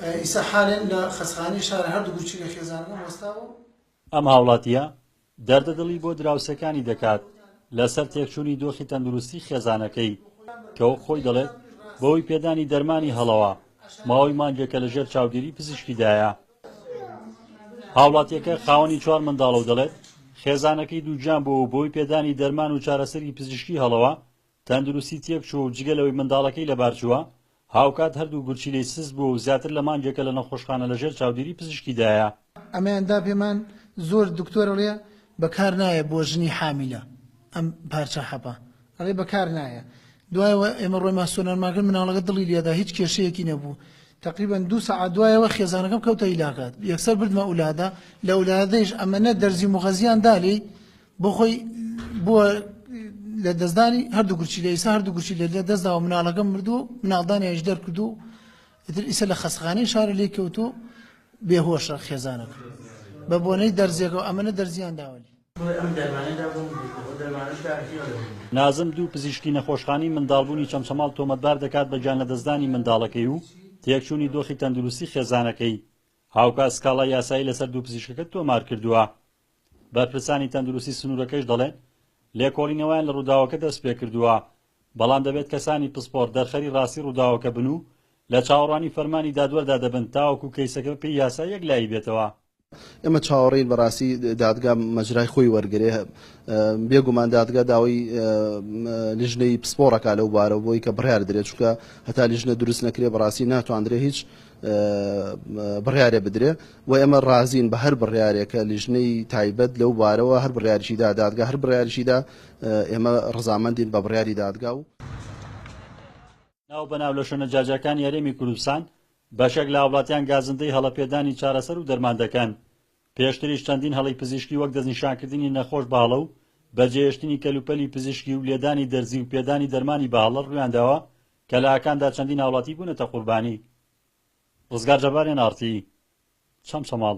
ئیسە حالێن لە خەسخانەی شارە هەردوو گورچیلە خێزانەکەم وەستاوە و. ئەم هاوڵاتییە دەردە دڵی بۆ دراوسێکانی دەکات لەسەر تێکچوونی دۆخی تەندروستی خێزانەکەی کە وەک خۆی دەڵێت بەهۆی پێدانی دەرمانی هەڵەوە ماوەی مانگێکە لەژێر چاودێری پزیشکیدایە. هاوڵاتیەکە خاوەنی چوار منداڵە و دەڵێت خێزانەکەی دووگیان بووە و بەهۆی پێدانی دەرمان و چارەسەری پزیشکی هەڵەوە تەندروستی تێکچووە و جگە لەوەی منداڵەکەی لەبارچووە، هاوکات هەردوو گورچیلەی سست بووە و زیاتر لە مانگێکە لە نەخۆشخانە لەژێر چاودێری پزیشکیدایە. ئەمەیان دا پێمان زۆر دکتۆر ئەڵێ بەکار نایە بۆ ژنی حامیلە ئەم پارچە حەپە ئەڵێ بەکار نایە دوایەوە ئێمە ڕۆیمان سۆنارمان کرد مناڵەکە دڵی لێدا هیچ کێشەیەکی نەبوو تقریبا دوو سەعات دوایەوە خێزانەکەم کەوتە هیلاکات یەکسەر بردمە ئولادە لە ئولادەیش ئەمەنە دەرزی موغەزیان دا لێی بۆ خۆی بووە لە دەستدانی هەردوو گورچی لە ئیسا هەردوو گورچی لە دەستداوە مناڵەکەم مردووە مناڵدانیانیش دەرکردووە ئیتر ئیسە لە خەستخانەی شارە لێی کەوتووە بێهۆشە خێزانەکە بە بۆنەی دەرزیەکەوە ئەمەنە دەرزیان داوە لێی. نازم دوو پزیشکی نەخۆشخانەی منداڵبوونی چەمچەماڵ تۆمەتبار دەکات بە گیانلەدەستدانی منداڵەکەی و تێکچوونی دۆخی تەندروستی خێزانەکەی، هاوکات سکاڵای یاسایی لەسەر دوو پزیشکەکە تۆمارکردووە. بەرپرسانی تەندروستی سنوورەکەش دەڵێن، لێکۆڵینەوەیان لە ڕووداوەکە دەستپێکردووە، بەڵام دەبێت کەسانی پسپۆڕ دەرخەری ڕاستی ڕووداوەکە بن و لە چاوەڕوانی فەرمانی دادوەردا دەبن تاوەکو کەیسەکە بەپێی یاسا یەکلایی بێتەوە. ئێمە چاوەڕێین بەڕاستی دادگا مەجرای خۆی وەرگرێ، بێگومان دادگا داوای لیژنەی پسپۆڕەکە لەو بارەوە بۆی کە بڕیار درێت، چونکە هەتا لیژنە دروست نەکرێ بەڕاستی ناتواندرێ هیچ بڕیارێ بدرێ و ئێمە ڕازین بە هەر بڕیارێک کە لیژنەی تایبەت لەو بارەوە هەر بڕیاریشی دا دادگا هەر بڕیاریشی دا ئێمە ڕەزامەندین بە بڕیاری دادگا و. ناو بەناو لە شوێنە جیاجیاکانی هەرێمی کوردستان بەشێک لە هاوڵاتیان گازندەی هەڵە پێدانی چارەسەر و دەرمان دەکەن. پێشتریش چەندین هەڵەی پزیشکی وەک دەستنیشانکردنی نەخۆش بە هەڵە و بەجێهێشتنی کەلوپەلی پزیشکی و لێدانی دەرزی و پێدانی دەرمانی بە هەڵە ڕوویانداوە کە لە ئاکامدا چەندین هاوڵاتی بوونەتە قوربانی. ڕزگار جەبار ئێن ئاڕ تی، چەمچەماڵ.